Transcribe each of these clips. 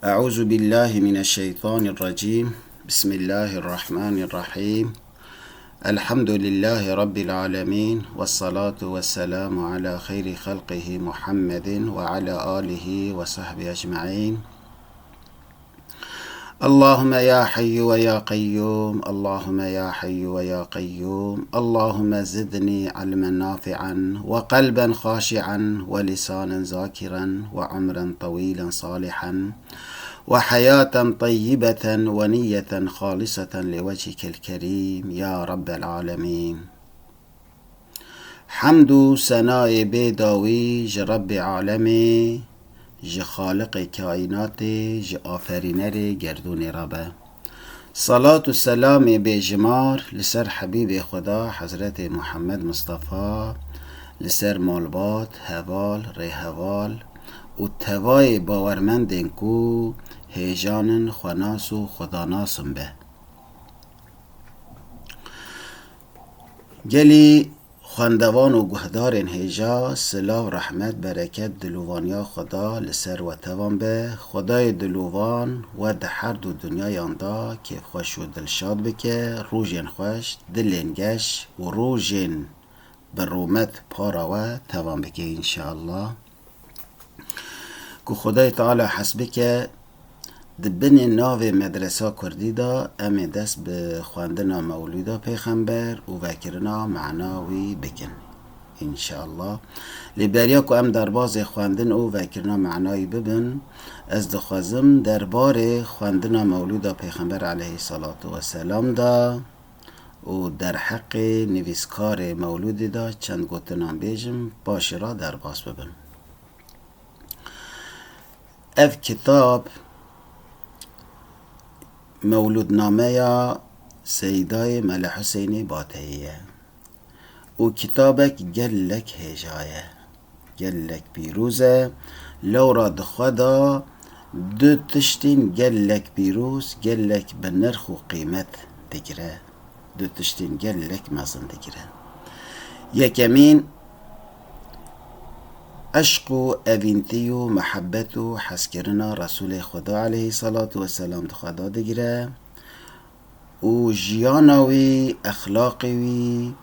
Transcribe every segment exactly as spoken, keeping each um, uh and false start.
أعوذ بالله من الشيطان الرجيم. بسم الله الرحمن الرحيم. الحمد لله رب العالمين، والصلاة والسلام على خير خلقه محمد وعلى آله وصحبه أجمعين. اللهم يا حي ويا قيوم، اللهم يا حي ويا قيوم، اللهم زدني علما نافعا وقلبا خاشعا ولسانا ذاكرا وعمرا طويلا صالحا وحياة طيبة ونية خالصة لوجهك الكريم يا رب العالمين. Hemd û senayê bê dawî ji Rebbê alemê, ji Xaliqê kaînatê, ji Aferînerê gerdûnê re be. Salat û selamê bêjimar li ser Hebîbê Xweda Hezretê Muhammed Mistefa, li ser malbat, heval, rêheval û tevayê bawermendên ku hêjan in, xwenas û xwedanas in be. Gelî xwendevan û guhdarên hêja, silav, rehmet, bereket, dilûvaniya Xweda li ser we tevan be. Xwedayê dilûvan we di her du dinyayan de kêfxweş û dilşad bike, rojên xweş, dilên geş û rojên bi rûmet para we tevan bike înşeallah. Ku Xwedayê Teala hez bike, di binê navê Medresa Kurdî de em ê dest bi xwendina Mewlûda Pêxember û vekirina mena wî bikin. Înşeallah. Lê beriya ku em derbazê xwendin û vekirina menayî bibin, ez dixwazim derbarê xwendina Mewlûda Pêxember aleyhisselatu vesselam de û derheqê nivîskarê Mewlûdê de çend gotinan bêjim, paşê re derbas bibim. Ev kitab Mewlûdnameya Seydayê Mele Huseynê Bateyî ye û kitabek gelek hêja ye, gelek pîroz e. Lewra di xwe de du tiştên gelek pîroz, gelek bi nirx û qîmet digire. Du tiştên gelek mezin digire. Yekemîn, eşq û evîntî û mehebet û hezkirina Resûlê Xweda aleyhisselatu vesselam di xwe de digire û jiyana wî, exlaqê wî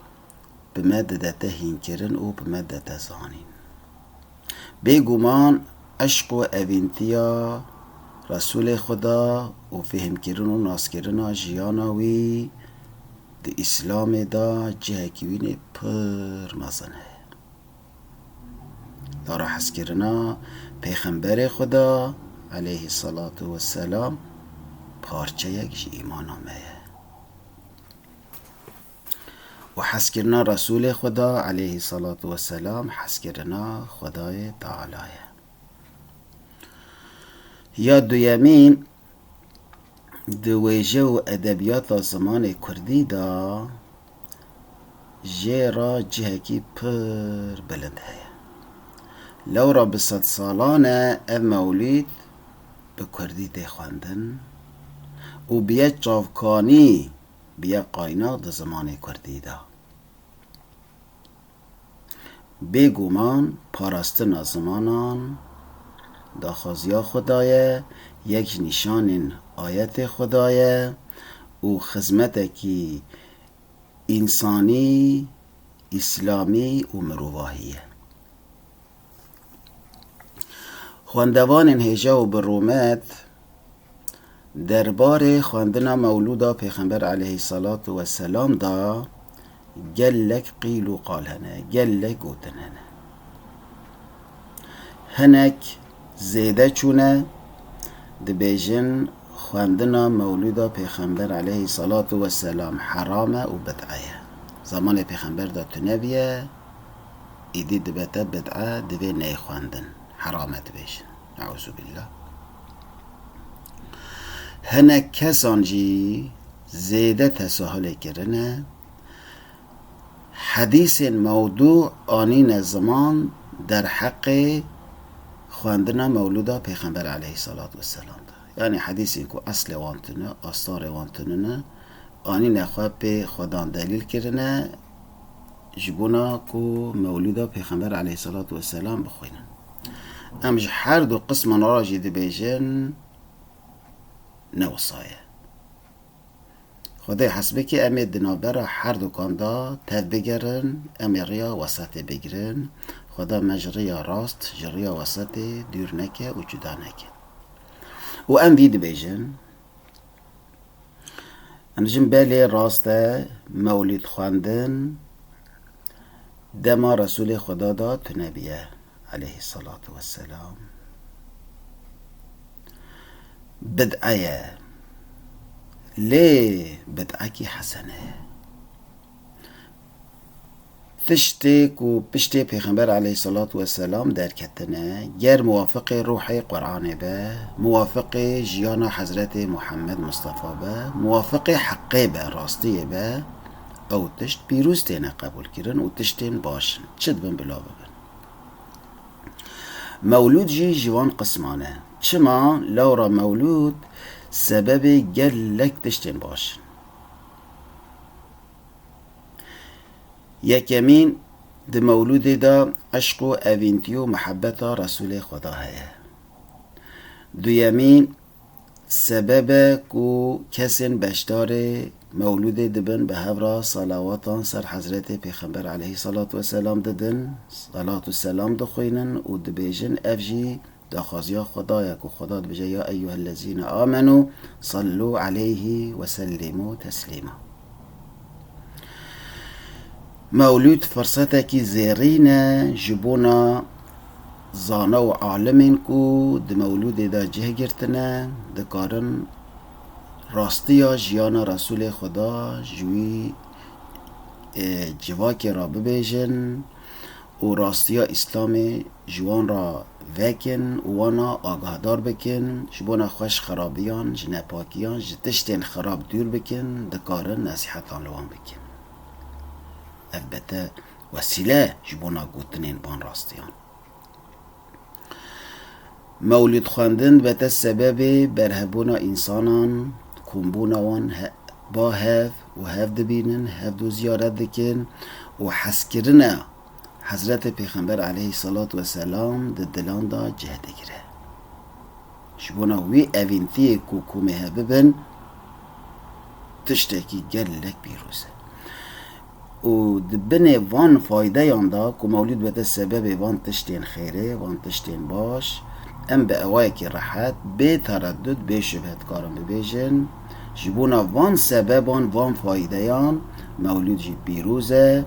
bi me didete hînkirin û bi me didete zanîn. Bêguman eşq û evîntiya Resûlê Xweda û fêhmkirin û naskirina jiyana wî di Îslamê de cihekî wînê pir mezin heye. Lewra hezkirina Pêxemberê Xweda aleyhisselatu vesselam parçeyek ji îmana me ye. Û hezkirina Resûlê Xweda aleyhisselatu vesselam hezkirina Xwedayê Teala ye. Ya duyemîn, di wêje û edebiyata zimanê kurdî de jê re cihekî pir bilind heye. Lewra bi sedsalan e ev mewlîd bi kurdî tê xwendin û biye çavkanî, biye qayna di zimanê kurdî de. Bêguman parastina zimanan daxwaziya Xweda ye, yek ji nîşanên ayetê Xweda ye û xizmetekî însanî, îslamî û mirovahî ye. Xwendevanên hêja û bi rûmet derbarê xwendina Mewlûda Pêxember aleyhisselatu vesselam de gelek qîl û qal hene, gelek gotin hene. Hinek zêde çûne, dibêjin xwendina Mewlûda Pêxember aleyhisselatu vesselam heram e û bid'e ye. Zamanê Pêxember de tune bûye, îdî dibete bid'e, divê neyê xwendin. Heram e dibêjin. Euzubillah. Hinek kesan jî zêde tesahulê kirine, hedîsên mewdû anîne ziman derheqê xwendina Mewlûda Pêxember aleyhisselatu vesselam de. Yanî hedîsên ku eslê wan tune, astarê wan tune ne, anîne xwe pê xwedan delîl kirine, ji bona ku Mewlûda Pêxember aleyhisselatu vesselam bixwînin. Em ji her du qisman re jî dibêjin, ne wisa ye. Xwedê hesbikê em ê di navbera her dukan de tev bigerin, em ê riya wesetê bigirin. Xweda me ji riya rast, ji riya wesetê dûr neke û cuda neke. Û em vî dibêjin, em dijin belê rast e, mewlûd xwendin dema Resûlê Xweda de tune bûye, aleyhissalatu vesselam. Bid'e ye. Lê bid'ekî hesene ye. Tiştê ku piştê Pêxember aleyhissalatu vesselam derketine, ger muwafiqê ruhê Qur'anê be, muwafiqê jiyana Hezretê Muhammed Mustafa be, muwafiqê heqê be, rastiyê be, ew tişt pîroz têne qebûlkirin û tiştên baş in. Çi dibin bila bibin. Mewlûd jî ji van qisman e. Çima? Lewra mewlûd sebebê gelek tiştên baş in. Yekemîn, di mewlûdê de eşq û evîntî û mihebeta Resûlê Xweda heye. Duyemîn, sebeb e ku kesên beşdarê mewlûdê dibin, bi hev re salawatan ser Hezretê Pêxember aleyhissalatu vesselam didin, salat û selam dixwînin û dibêjin, ev jî daxwaziya Xweda ye ku Xweda dibêje, "Ya eyyuhellezîne amenû sallu aleyhi ve sellimû teslîma." Mewlûd firsetekî zêrîn e ji bona zana û alimên ku di mewlûdê de cih girtine, dikarin rastiya jiyana Resûlê Xweda ji wî, e, civakê re bibêjin û rastiya Îslamê ji wan re vekin û wana agahdar bikin, ji bona xwe ji xerabiyan, ji nepakiyan, ji tiştên xerab dûr bikin, dikarin nesîhetan li wan bikin. Ev bete wesîle ji bona gotinên van rastiyan. Mewlûd xwendin bete sebebê berhevbûna însanan, kombûna wan he-, ba hev û hev dibînin, hevdû ziyaret dikin û hezkirina Hezretê Pêxember aleyhissalatu vesselam di dilan de cih digire. Ji bona wî evîntiyê ku komê hev bibin, tiştekî gelek pîroz e. Û di binê van faydeyan de ku mewlûd bete sebebê van tiştên xêrê, van tiştên baş, em bi awayekî rehet, bê tereddud, bê şubhe dikarin bibêjin, ji bona van sebeban, van faydeyan mewlûd jî pîroz e,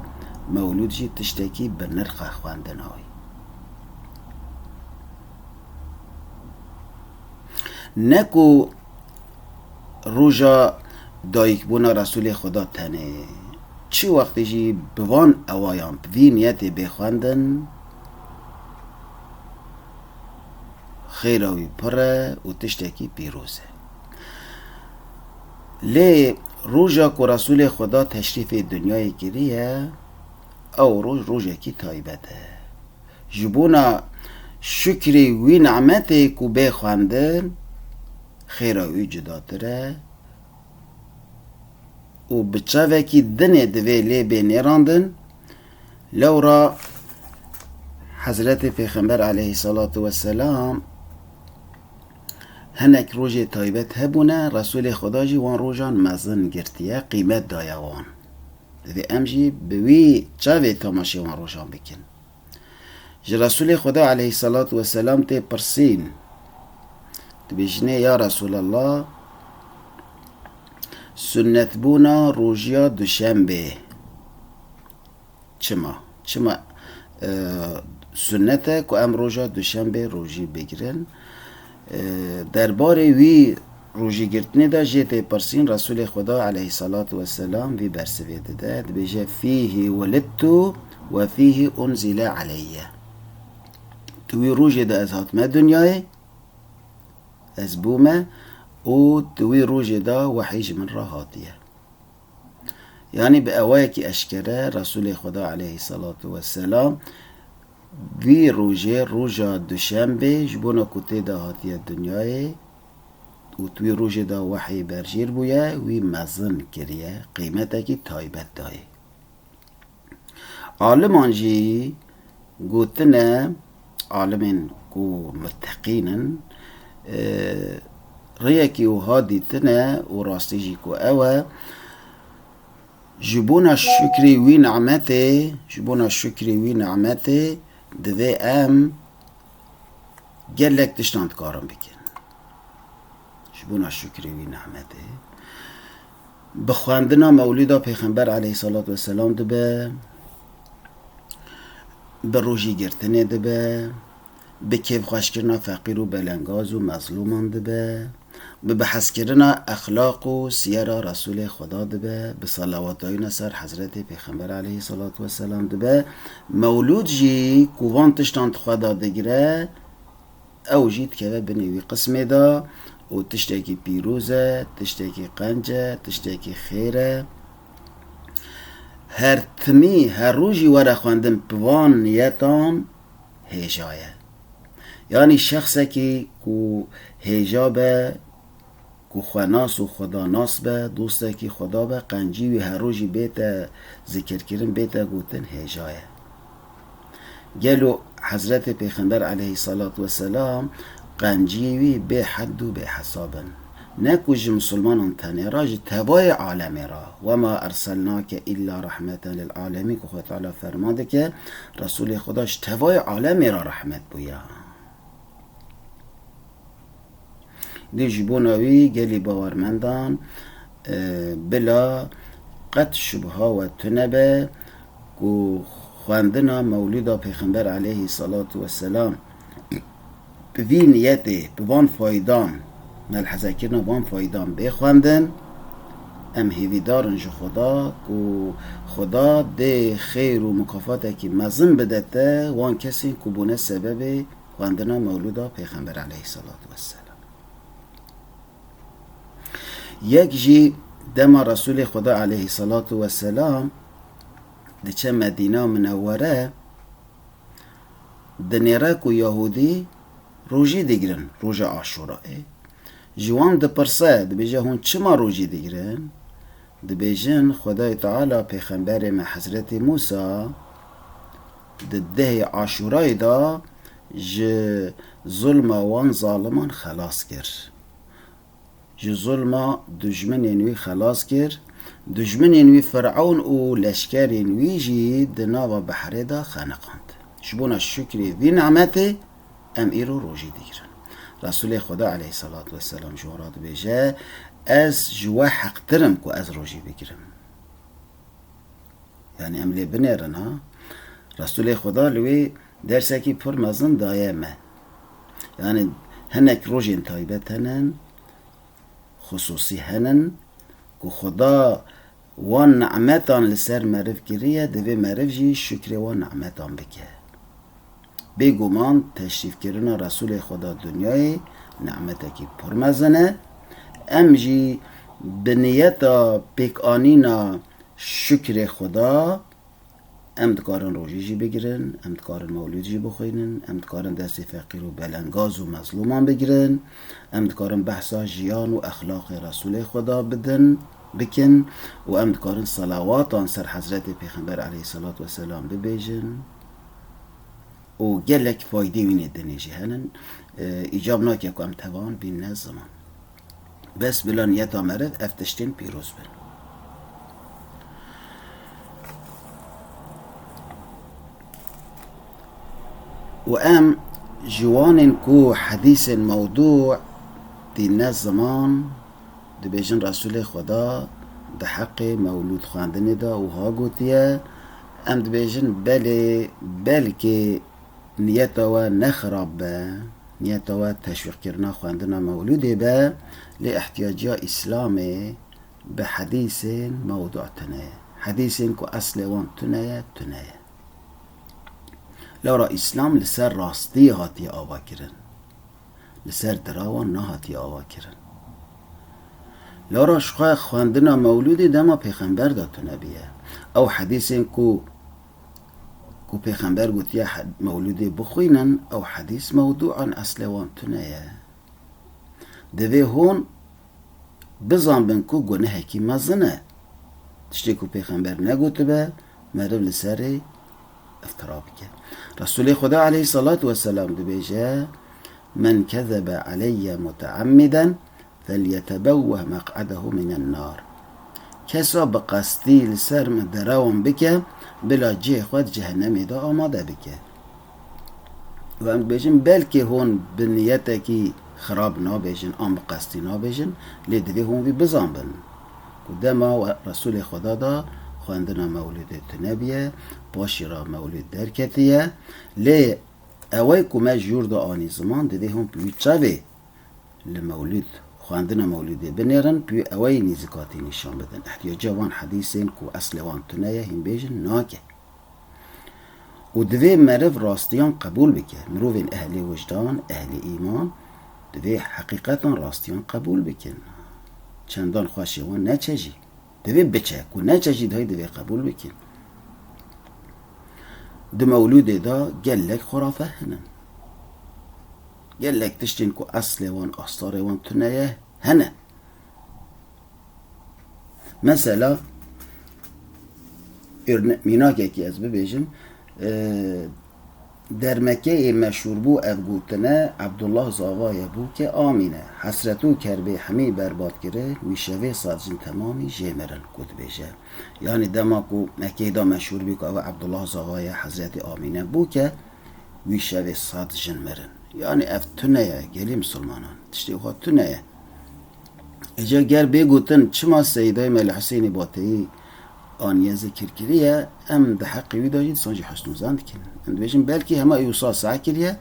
mewlûd jî tiştekî bi nirx e xwendina wî. Ne ku roja dayikbûna Resûlê Xweda tenê, çi wextê jî bi van ewayan, bi vî niyetê bê xwendin, xêra wî pir e û tiştekî pîroz e. Lê roja ku Resûlê Xweda teşrîfê dinyayê kiriye, ew roj rojekî taybet e. Ji bona şukrê wî nimetê ku bê xwendin, xêra wî cudatir e û bi çavekî dinê divê lê bê nêrandin. Lewra Hezretê Pêxember aleyhissalatu vesselam hinek rojê taybet hebûne, Resûlê Xweda jî wan rojan mezin girtiye, qîmet daye wan. Divê em jî bi wî çavê temaşê wan rojan bikin. Ji Resûlê Xweda aleyhissalatu vesselam tê pirsîn, dibêjinê, Ya Resûlallah, sunnetbûna rojiya duşembê çima? Çima, e, sunnet e ku em roja duşembê rojî bigirin? E, derbarê wî rojîgirtinê de jê tê pirsîn, Resûlê Xweda aleyhissalatu vesselam vî bersivê dide, dibêje, "Fîhî welidtu ve fîhî unzile aleyye." Di wî rojê de ez hatime dinyayê, ez bûme û di wî rojê de wehî ji min re hatiye. Yanî bi awayekî eşkere Resûlê Xweda aleyhissalatu vesselam vî rojê, roja duşembê, ji bona ku tê de hatiye dinyayê û di wî rojê de wehî berjêr bûye, wî mezin kiriye, qîmetekî taybet dayê. Aliman jî gotine, alimên ku muteqîn in, e, rêyekî wiha dîtine û rastî jî ku ew e, ji bona şukrê wî nimetê, ji bona şukrê wî nimetê divê em gelek tiştan dikarin bikin. Ji bona şukrê wî nimetê. Bi xwendina mewlûda Pêxember aleyhissalatu vesselam dibe, bi rojî girtinê dibe, bi kêfxweşkirina feqîr û belengaz û mezlûman dibe, bi bihezkirina exlaq û siyera Resûlê Xweda dibe, bi salawatayîna ser Hezretê Pêxember aleyhissalatu vesselam dibe. Mewlûd jî ku van tiştan di xwe de digire, ew jî dikeve binê wî qismê de û tiştekî pîroz e, tiştekî qenc e, tiştekî xêr e. Her timî, her rojî were xwendin bi van niyetan hêja ye. Yanî şexsekî ku hêja be, ku xwenas û xwedanas be, dostekî Xweda be, qencî wî her rojî bête zikirkirin, bête gotin hêja ye. Gelo Hezretê Pêxember aleyhissalatu vesselam qenciyê wî bê hed û bê hesab in? Ne ku ji misilmanan tenê re, ji tevayê alemê re. "Wema erselnake illa rahmeten lil alemîn," ku Xwedê Teala ferman dike, Resûlê Xweda ji tevayê alemê re rehmet bûye. Dê ji bona wî gelî bawermendan, e, bila qet şubha we tune be ku xwendina mewlûda Pêxember aleyhî salatu vesselam bi vî niyetê, bi van faydan, melhezekirina van faydan bê xwendin, em hêvîdar in ji Xweda ku Xweda dê xêr û mukafatekî mezin bidete wan kesên ku bûne sebebê xwendina mewlûda Pêxember aleyhî salatu vesselam. Yek jî dema Resûlê Xweda aleyhî salatu vesselam diçe Medîna Minewwere, dinêre ku Yahûdî rojî digirin, roja Aşûrayê. Ji wan dipirse, dibêje, "Hûn çima rojî digirin?" Dibêjin, "Xwedayê Teala Pêxemberê me Hezretî Mûsa di dehê Aşûrayê de ji zulma wan zaliman xelas kir. Ji zulma dijminên wî xelas kir. Dijminên wî Firewn û leşkerên wî jî di nava behrê de xeniqand. Ji bona şukrê vî nimetê em îro rojî digirin." Resûlê Xweda aleyhî salatu vesselam ji wan re dibêje, "Ez ji we heqtir im ku ez rojî bigirim." Yanî em lê binêrin ha. Resûlê Xweda li wê dersekî pir mezin daye me. Yanî hinek rojên taybet hene, xusûsî hene ku Xweda wan nimetan li ser meriv kiriye, divê meriv jî şukrê wan nimetan bike. Bêguman teşrîfkirina Resûlê Xweda dinyayê nimetekî pir mezin e. Em jî bi niyeta pêkanîna şukrê Xweda, em dikarin rojî jî bigirin, em dikarin mewlûd jî bixwînin, em dikarin destê feqîr û belengaz û mezlûman bigirin, em dikarin behsa jiyan û exlaqê Resûlê Xweda bidin, bikin û em dikarin selawatan ser Hezretê Pêxember aleyhî salatu vesselam bibêjin. Û gelek faydê wî nê dinê jî henin. E, îcab nake ku em tevan bînine ziman. Bes bila niyeta meriv ev tiştên pîroz bin. Û em ji wanên ku hedîsên mewdû tîne ziman, dibêjin Resûlê Xweda di heqê mewlûd xwendinê de wiha gotiye, em dibêjin belê, belkê niyeta we ne xirab be, niyeta we teşwîqkirina xwendina mewlûdê be, lê ihtiyaciya Îslamê bi hedîsên mewdû tune ye. Hedîsên ku eslê wan tune ye, tune ye. Lewra Îslam li ser rastiyê hatiye avakirin. Li ser dirawan nehatiye avakirin. Lewra ji xwe xwendina mewlûdê dema pêxember de tune bûye. Ew hedîsên ku, ku pêxember gotiye he-, mewlûdê bixwînin, ew hedîs mewdû in, eslê wan tune ye. Divê hûn bizanbin ku gunehekî mezin e. Tiştê ku pêxember negotibe, meriv li serê iftira bike. Resûlê Xweda aleyhî salatu vesselam dibêje, "Men kezebe aleyye muteammiden, فَلْيَتَبَوَّأْ مَقْعَدَهُ مِنَ النَّارِ. Kesa bi qestî li ser min derewan bike, bila cihê xwe di cehennemê de amade bike. Û em dibêjin, belkî hûn bi niyetekî xirab nabêjin, an bi qestî nabêjin, lê divê hûn vî bizanbin ku dema we-, Resûlê Xweda de xwendina mewlûdê tune bûye, paşî re mewlûd derketiye, lê ewey ku me ji yûr de anî ziman, divê hûn bi wî çavê li mewlûd, xwendina mewlûdê binêrin, pû eweyî nîzikatî nîşan bidin. Ihtiyaca van hedîsên ku eslê wan tune ye, hîn bêjin nake. Û divê meriv rastiyan qebûl bike. Mirovên ehlê wijdan, ehlê îman, divê heqîqetan rastiyan qebûl bikin. Çendan xweşê wan neçe jî. Divê biçe, ku neçe jî dayî divê qebûl bikin. Di mewlûdê de gelek xurafe hene. Gelek tiştên ku eslê wan, astarê wan tune ye, hene. Mesela, örne-, mînakekî ez bibêjim, e, dermekeyê meşhûrbû ev gotine, Ebdullah Zavaye bû ke Amîne, hesret û kerbê hemî berbat kiri, wî şevê sed jin temamî jê mirin, ku dibêje. Yanî dema ku Mekeyê de meşhûr bî ku ew Ebdullah Zavaye Hezretî Amîne bû ke, wî şevê sed jin mirin. Yanî ev tune ye, gelî misilmanan. Tiştê xwe tune ye. Îca ger bê gotin, çima Seydayê Mele Husênê Bateyî aniye zikir kiriye, em di heqê wî de jî dîsan jî husnûzan dikin. Em dibêjin, belkî hema wisa seh kiriye,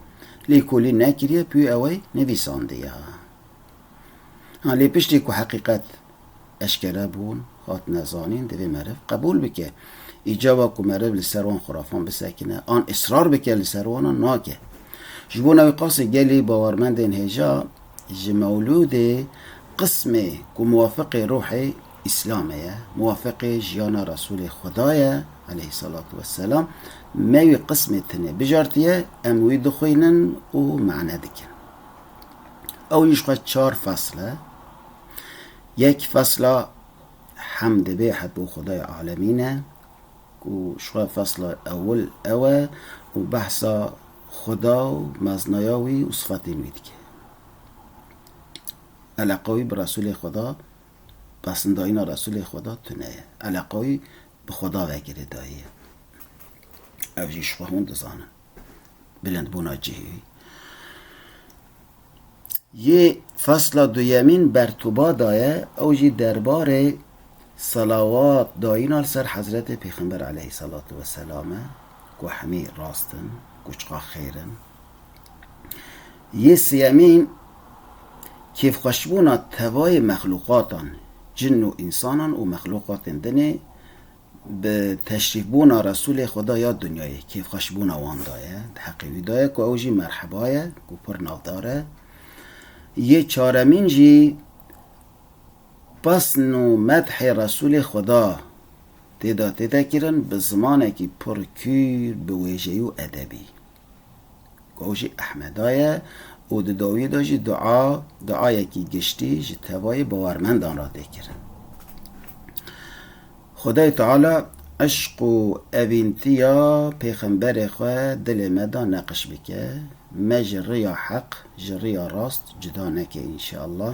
lê kolî nekiriye, pû ewey nivîsandiye. Ha, lê piştî ku heqîqet eşkere bûn, hatine zanîn, divê meriv qebûl bike. Îcaba ku meriv li ser wan xurafan bisekine, an israr bike li ser wan, nake. Ji bona wî qasê gelî bawermendên hêja ji mewlûdê qismê ku muwafiqê ruhê Îslamê ye, muwafiqê jiyana Resûlê Xweda ye, aleyhissalatu vesselam, me wî qismê tinê bijartiye, em wî dixwînin û mane dikin. Ew jî ji xwe çar fesl e. Yek fesla hemd bê hebû Xwedayê alemîn e, ku ji xwe fesla ewil ew e û behsa Xweda û meznaya wî û sifatên wî dike. Eleqa wî bi Resûlê Xweda, pesindayîna Resûlê Xweda tune ye. Eleqa wî bi Xweda ve girêdayî ye. Ev jî ji xwe hûn dizanin. Bilindbûna cihê wî. Yê fesla duyemîn bertuba daye, ew jî derbarê selawat dayîna li ser Hezretê Pêxember aleyhissalatu vesselam e, ku hemî rast in, ku çiqa xêr in. Yê siyemîn kêfxweşbûna tevayê mexlûqatan, cin û însanan û mexlûqatên dinê, bi teşrîfbûna Resûlê Xweda ya dinyayê, kêfxweşbûna wan daye, di heqê wî daye ku ew jî merheba ye, ku pir navdar e. Yê çaremîn jî pesn û medhê Resûlê Xweda tê de tête kirin bi zimanekî pir kûr, bi wêjeyî û edebî. Ku ew jî Ehmeda ye û di dawiyê de jî dua, duayekî giştî ji tevayê bawermendan re tê kirin. Xwedayê Teala eşq û evîntiya Pêxemberê xwe dilê me de neqş bike, me ji riya heq, ji riya rast cuda neke înşeallah.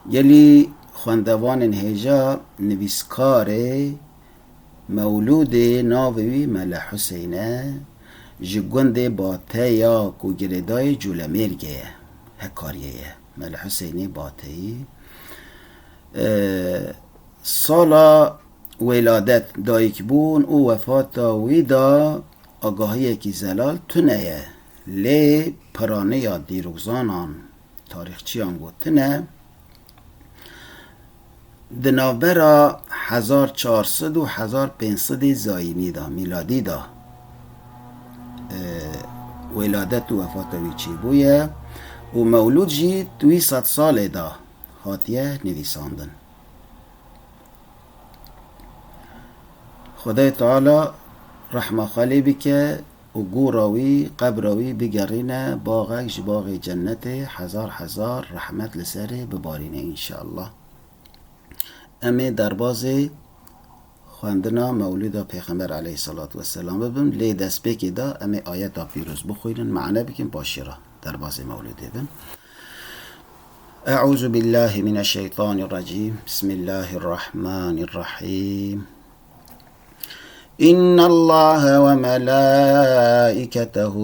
Gelî xwendevanên hêja nivîskarê Mewlûdê navê wî Mele Huseyne, ji gundê Bate ya ku girêdayê Colemêrgê ye, Hekariyê ye. Mele Huseynê Bateyî. E, sala wêladet, dayikbûn û wefata wî de agahiyekî zelal tune ye. Lê piraniya dîrokzanan, tarîxçiyan gotine, di navbera hezar çar sed û hezar pênc sedê zayînî de, mîladî de, e, wêladet û wefata wî çêbûye û mewlûd jî di wî sed salê de hatiye nivîsandin. Xwedayê Teala rehma xwe lê bike û gora wî, qebra wî bigerîne baxek ji baxê cennetê, hezar hezar rehmet li serê bibarîne înşeallah. Em ê derbazê xwendina Mewlûda Pêxember aleyhisselatu vesselam bibin, lê destpêkê de em ê ayeta pîroz bixwînin, mane bikin, paşê re derbazê Mewlûdê bin. أعوذ بالله من الشيطان الرجيم. بسم الله الرحمن الرحيم. إن الله وملائكته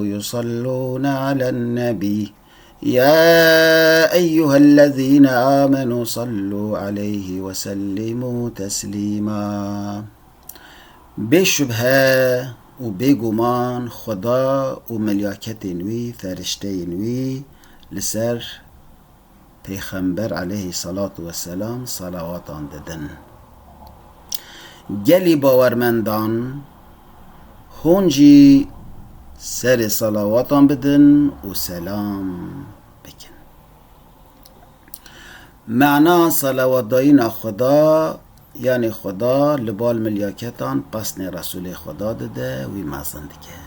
يصلون على النبي. يا أيها الذين آمنوا صلوا عليه وسلموا تسليما. Bê şubhe û bêguman Xuda û melyaketên wî, ferişteyên wî li ser Pêxember aleyhisselatu vesselam salawatan didin. Gelî bawermendan hûn jî serê salawatan bidin û selam bikin. Mana salawatdayîna Xuda, yanî Xuda li bal milyaketan pasnê Resûlê Xuda dide, wî mezin dike.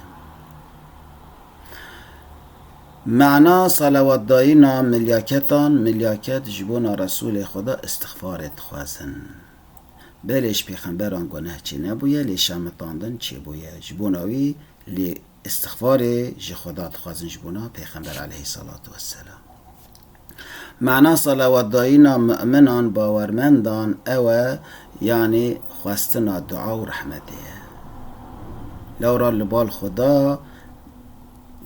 Mana salawatdayîna milyaketan, milyaket ji bona Resûlê Xuda istixfarê dixwazin. Belê ji pêxemberan guneh çênebûye, lê şemitandin çêbûye. Ji bona wî lê istixfarê ji Xuda dixwazin ji bona Pêxember aleyhisselatu vesselam. Mana salawatdayîna mu'minan, bawermendan ew e, yanî xwestina dua û rehmetê ye. Lewra li bal Xuda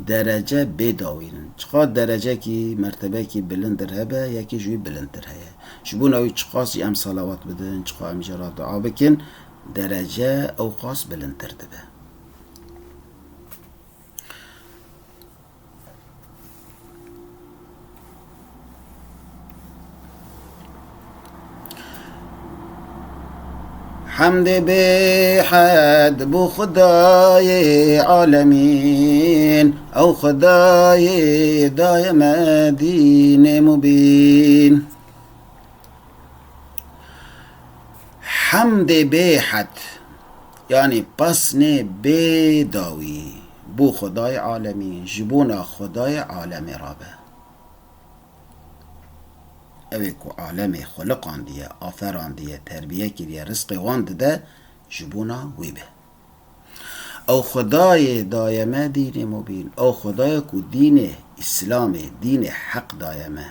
derece bê dawîn in. Çiqas derecekî, mertebekî bilindir hebe, yekî ji wî bilindtir heye. Ji bona wî çiqas jî em salawat bidin, çiqas em jê re dua bikin, derece ew qas bilindtir dibe. Hemdê bêhed bo Xwedayê alemîn, ew Xwedayê daye me dînê mubîn. Hemdê bêhed, yanî pesnê bê dawî, bo Xwedayê alemîn, ji bona Xwedayê alemê rabe. Ew ê ku alemê xuliqandiye, aferandiye, terbiye kiriye, rizqê wan dide, ji bona wî be. Ew Xwedayê daye me dînê mubîn. Ew Xwedayê ku dînê Îslamê, dînê heq daye me.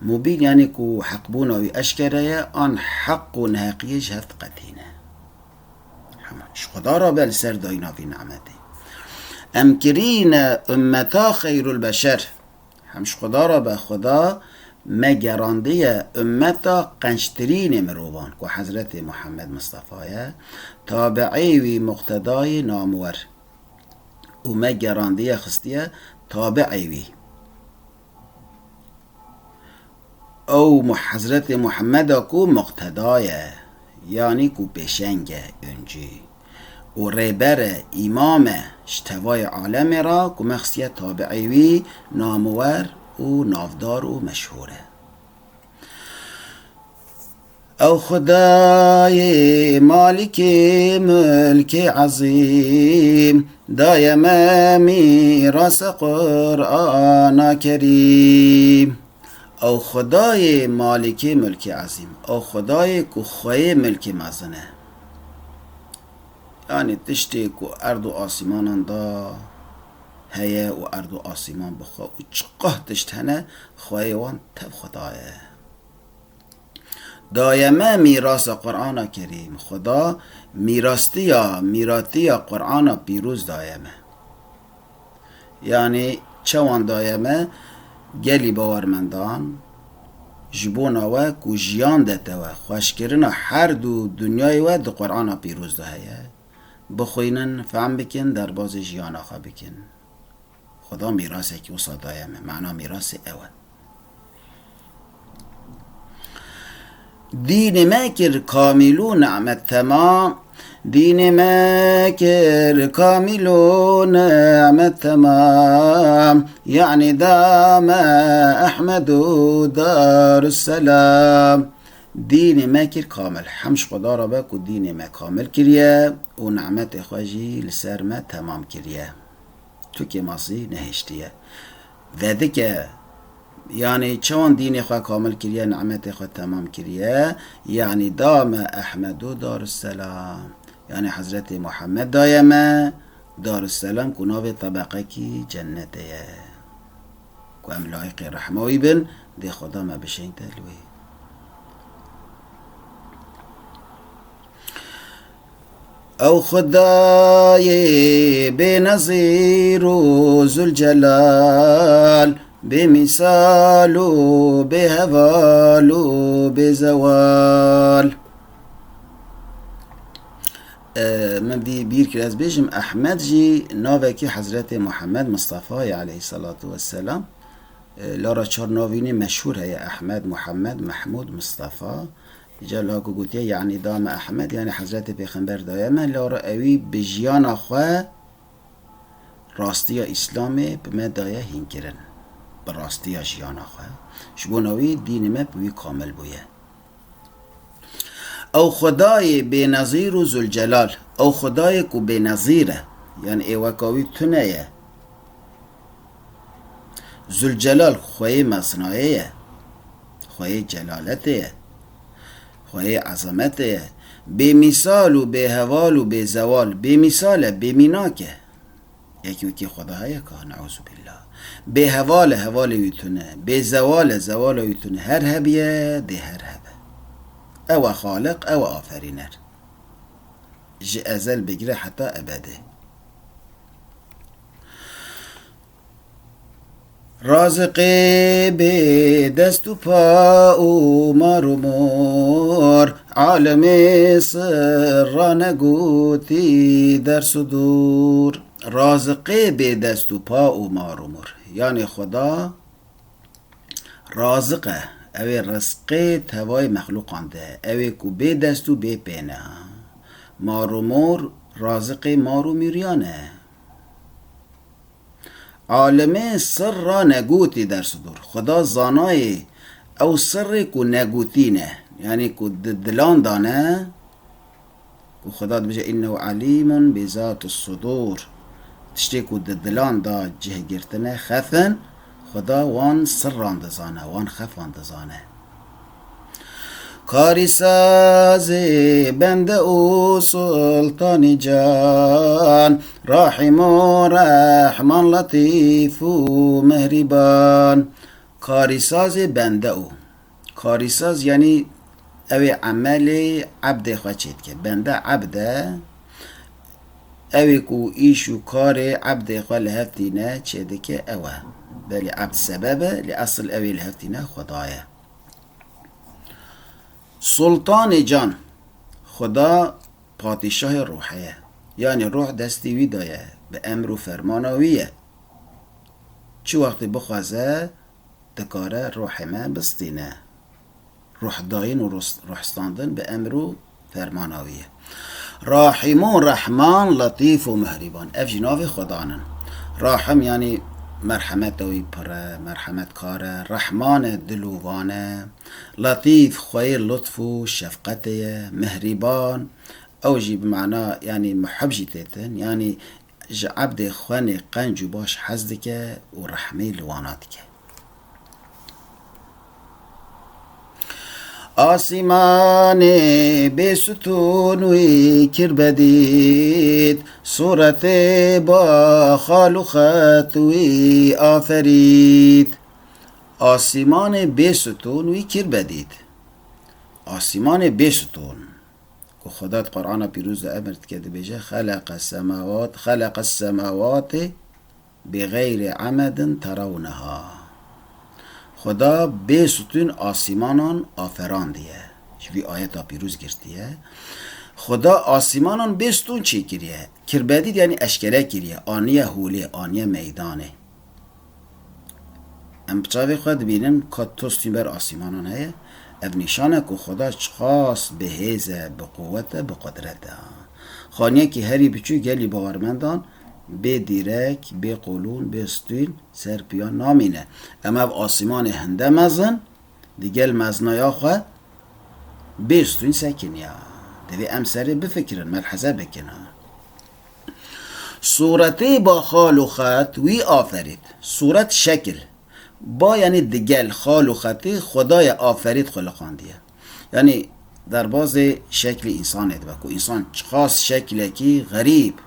Mubîn, yanî ku heqbûna wî eşkere ye, an heq û neheqiyê ji hev diqetîne. Hema ji Xweda re be li ser dayîna vî nimetê. Em kirîne ummeta xeyrul beşer. Hem ji Xweda re be, Xweda me gerandiye ummeta qenctirînê mirovan, ku Hezretê Muhammed Mistefa ye, tabi'ê wî, muqtedayê namwer. Û me gerandiye, xistiye tabi'ê wî. Ew Mu-, Hezretê Muhammeda ku muqteda ye, yanî ku pêşeng e, öncü, û rêber e, îmam e, ji tevayê alemê re ku me xistiye tabi'ê wî namwer û navdar û meşhûr e. Ew Xwedayê Malikê Mulkê Ezîm, daye me mîrasa Qur'ana Kerîm. Ew Xwedayê Malikê Mulkê Ezîm, ew Xwedayê ku xweyê milkê mezin e. Yanî tiştê ku erd û asîmanan da heye û erd û asîman bi xwe û çiqah tişt hene, xweyê wan tev Xweda ye. Daye me mîrasa Qur'ana Kerîm. Xweda mîrastiya, mîratiya Qur'ana pîroz daye me. Yanî çawan daye me, gelî bawermendan, ji bona we ku jiyan de te we, xweşkirina her du dinyayê we di Qur'ana pîroz de heye. Bixwînin, fehm bikin, derbazê jiyana xwe bikin. Xweda mîrasekî wisa daye me. Mana mîrasê ew e. Dînê me kir kamîl û nimet temam. Dînê me kir kamîl û nimet temam. Yanî da me Ehmed û Darusselam. Dînê me kir kamil. Hem ji Xweda re be ku dînê me kamil kiriye û nimetê xwe jî li ser me temam kiriye. Tu kêmasî nehiştiye. Vedike, yanî çawan dînê xwe kamil kiriye, nimetê xwe temam kiriye, yanî da me Ehmed û Darusselam. Yanî Hezretê Muhammed daye me, Darusselam ku navê tebeqekî cennetê ye. Ku em layiqê rehma wî bin, Dê Xweda me bişeyînte li wê. Ew Xwedayê bênezîr û Zülcelal, bêmîsal û bêheval û bêzewal. E, min bî-, bîr kir ez bêjim, Ehmed jî navekî Hezretê Muhammed Mistefayê aleyhisselatu vesselam. E, lara çar navî nê meşhûr heye, Ehmed, Muhammed, Mehmûd, Mistefa. Îcar la ku gotiye, yanî da me Ehmed, yanî Hezretê Pêxember daye me, lara ewî bi jiyana xwe rastiya Îslamê bi me daye hînkirin. Bi rastiya jiyana xwe. Ji bona wî dînê me bi wî kamil bûye. Ew Xwedayê bênezîr û Zülcelal, ew Xwedayê ku bênezîr e, yanî ê weka wî tune ye. Zülcelal xweyê mezinayê ye, xweyê celaletê ye, xweyê ezametê ye. Bêmîsal û bêheval û bêzewal, bêmîsal e, bêmînak e. Yekî wekî Xweda heye ka, neuzubîllah. Bêheval e, hevalê wî tune. Bêzewal e, zewala wî tune. Her hebiye, dê her hebe. Ew e Xaliq, ew e aferîner. Ji ezel bigire heta ebedê. Raziqê bê dest û pa û mar û mor, alemê sirra negotî ders û dûr. Raziqê bê dest û pa û mar û mor. Yanî Xweda raziq e. Ew ê rizqê tevayê mexlûqan de. Ew ê ku bê dest û bê pê ne. Mar û mor raziqê mar û mîriyan e. Alimê sirra negotî ders û dûr. Xweda zanayê ew sirrê ku negotî ne. Yanî ku di dilan de ne, ku Xweda dibêje, "Innehu alimun bi zati sudur." Tiştê ku di dilan de cih girtine, xefin, Xweda wan sirran dizane, wan xefan dizane. Karîsazê bende û sultanê can, Rahîm û Rehman, Letîf û Mihrîban. Karîsazê bende û. Karîsaz, yanî ew ê emelê ebdê xwe çêdike. Bende ebd e, ew ê ku îş û karê ebdê xwe li hev tîne çêdike, ew e. Belê ebd sebeb e, lê esil ew ê li hev tîne Xweda ye. Sultanê can, Xweda padîşahê ruhê ye. Yanî ruh destî wî de ye, bi emr û fermana wî ye. Çi wextê bixwaze, dikare ruhê me bistîne. Ruhdayîn û rus-, ruhstandin bi emr û fermana wî ye. Rahîm û Rehman, Letîf û Mihrîban. Ev jî navê Xwedan in. Rahim, yanî merhemeta wî pir e, merhemetkar e. Rehman e, dilûvan e. Letîf, xweyê lutf û şefqetê ye. Mihrîban, ew jî bi mana, yanî muhib jî têtin. Yanî ji ebdê xwenê qenc û baş hez dike û rehmê li wana dike. Asîmanê bêstûn wî kir bedît, sûretê ba xal û xet wî aferît. Asîmanê bêstûn wî kir bedît. Asîmanê bêstûn. Ku Xweda di Qur'ana Pîroz de emir dike, dibêje, "Xeleqe semawat, xeleqe semawatê bi xeyrî emedin terawneha." Xweda bê stûn asîmanan aferandiye. Ji vî ayeta pîroz girtiye. Xweda asîmanan bê stûn çêkiriye. Kirbedît, yanî eşkere kiriye, aniye holê, aniye meydanê. Em bi çavê xwe dibînin ka toz tîn ber asîmanan heye. Ev nîşan e ku Xweda çiqas bi hêz e, bi quwet e, bi qudret e. Xaniyekî herî biçûk gelî bawermendan bê dîrek, bê qolûn, bê stûn ser piya namîne. Em ev asîmanê hinde mezin, digel meznaya xwe bê stûn sekiniya. Divê em serê bifikirin, melheze bikin. Sûretê ba xal û xet wî aferît. Sûret şekil. Ba, yanî digel xal û xetê Xwedayê aferît xuliqandiye. Yanî derbazê şeklî însanê dibe ku însan çiqas şekilekî xerîb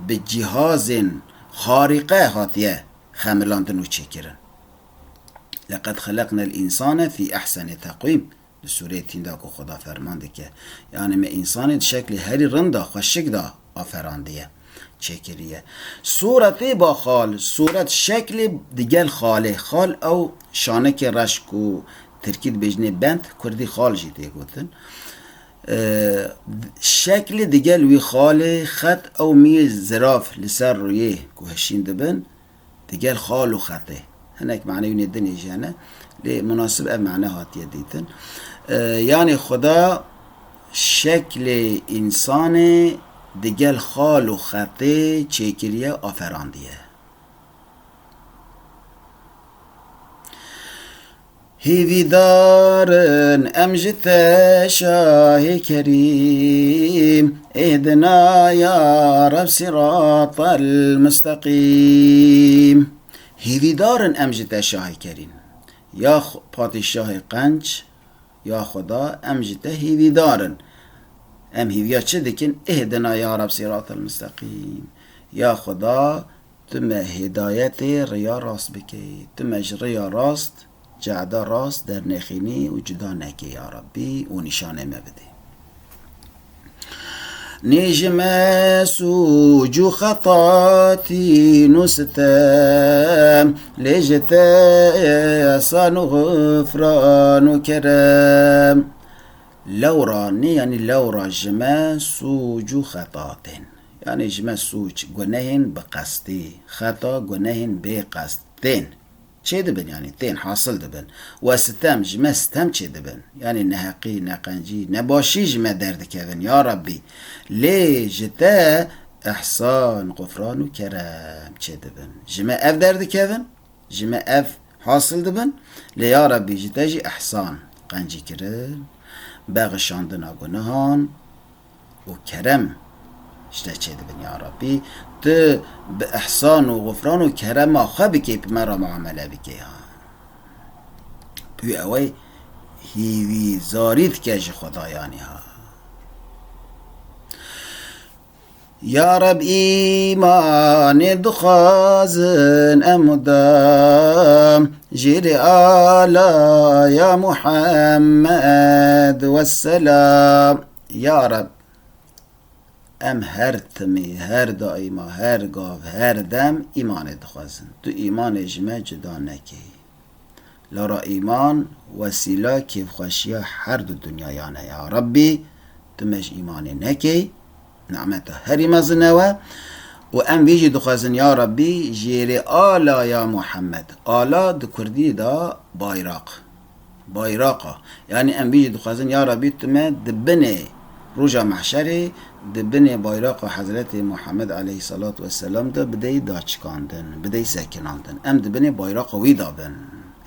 bi cîhazên xarîqe hatiye xemilandin û çêkirin. Leqed xeleqnel însane fî ehsenî teqwîm. Li sûreyê Tîn de ku Xweda ferman dike. Yanî me însanê di şeklê herî rind de, xweşik de aferandiye, çêkiriye. Sûretê ba xal, sûret şeklê digel xalê. Xal ew şanekê reş ku tirkî dibêjinê bent, kurdî xal jî tê gotin. Ee, şeklê digel wî xalê, xet ew mîyê zirav li ser rûyê ku hişîn dibin, digel xal û xetê. Hinek maneyûnê dinê jî hene, lê munasib ev mane hatiye dîtin. Ee, yanî Xuda şeklê însanê digel xal û xetê çêkiriye, aferandiye. Hîvîdar in em ji te şahê kerîm, ihdina ya Reb siratal musteqîm. Hîvîdar in em ji te şahê kerîm. Ya xu-, padîşahê qenc, ya Xuda, em ji te hîvîdar in. Em hîviya çi dikin? Ihdina ya Reb siratal musteqîm. Ya Xuda, tu me hidayetê riya rast bikey. Tu me ji riya rast, cehda rast dernexînî û cuda nekey ya Rabbî û nîşanê me bidê. Nê ji me sûc û xeta tîn û sitem, lê ji te ehsan û xufran û kerem. Lewra nê, yanî lewra ji me sûc û xeta tên. Yanî ji me sûc, gunehên bi qestî, xeta, gunehên bê qest tên. Çêdibin, yanî tên hasil dibin. We sitem, ji me sitem çêdibin. Yanî neheqî, neqencî, nebaşî ji me derdikevin, ya Rabbî. Lê ji te ehsan, xufran û kerem çêdibin. Ji me ev derdikevin, ji me ev hasil dibin. Lê ya Rabbî ji te jî ehsan, qencîkirin, bexşandina gunehan, û kerem ji te çêdibin ya Rabbî. Tu bi ihsan û xufran û kerema xwe bikey, bi me re muamele bikey ha. Tu ew ê hîvîzarî dike ji Xwedayanî ha. Ya Reb, îmanê dixwazin em mudam, jêrê ala ya Muhammed wesselam. Ya Reb, em her timî, her daîma, her gav, her dem îmanê dixwazin. Tu îmanê ji me cuda nekey. Lewra îman wesîla kêfxweşiya her du dinyayan e. Ya Rabbî, tu me ji îmanê nekey, nimeta herî mezin e we. Û em vî jî dixwazin, ya Rabbî, jêrê ala ya Muhammed. Ala di kurdî de bayraq. Bayraqa. Yanî em vî jî dixwazin, ya Rabbî, tu me di binê roja mehşerê, di binê bayraqa Hezretê Muhammed aleyhissalatu vesselam de bidey daçikandin, bidey sekinandin. Em di binê bayraqa wî de bin.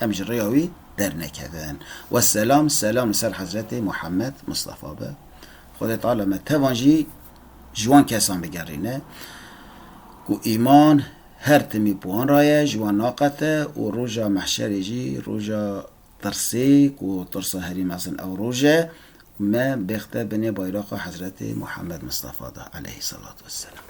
Em ji rêya wî dernekevin. Wesselam, selam li ser Hezretê Muhammed Mustafa be. Xwedê Teala me tevan jî ji wan kesan bigerîne ku îman her timî bi wan re ye, ji wan naqete û roja mehşerê jî roja tirsê, ku tirsa herî mezin ew roj e, me bêxte binê bayraqa Hezretê Muhammed Mustafa de aleyhissalatu vesselam.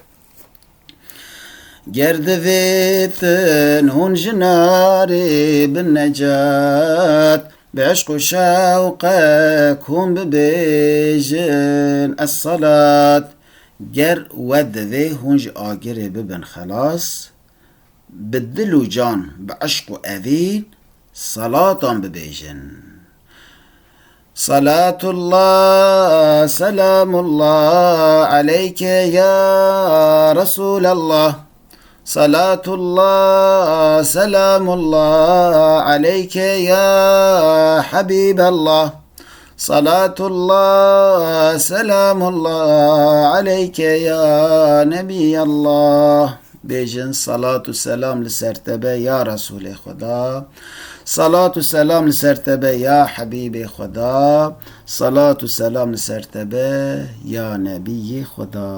Ger divêtin hûn ji narê bin necat, bi eşq û şewqek hûn bibêjin es-salat. Ger we divê hûn ji agirê bibin xelas, bi dil û can, bi eşq û evîn salatan bibêjin. Salatullah, selamullah aleyke ya Resulallah. Salatullah, selamullah aleyke ya Habiballah. Salatullah, selamullah aleyke ya Nebiyallah. Bêjin, salat û selam li ser te be ya Resûlê Xweda. Salat û selam li ser te be ya Hebîbê Xweda. Salat û selam li ser te be ya Nebiyê Xweda.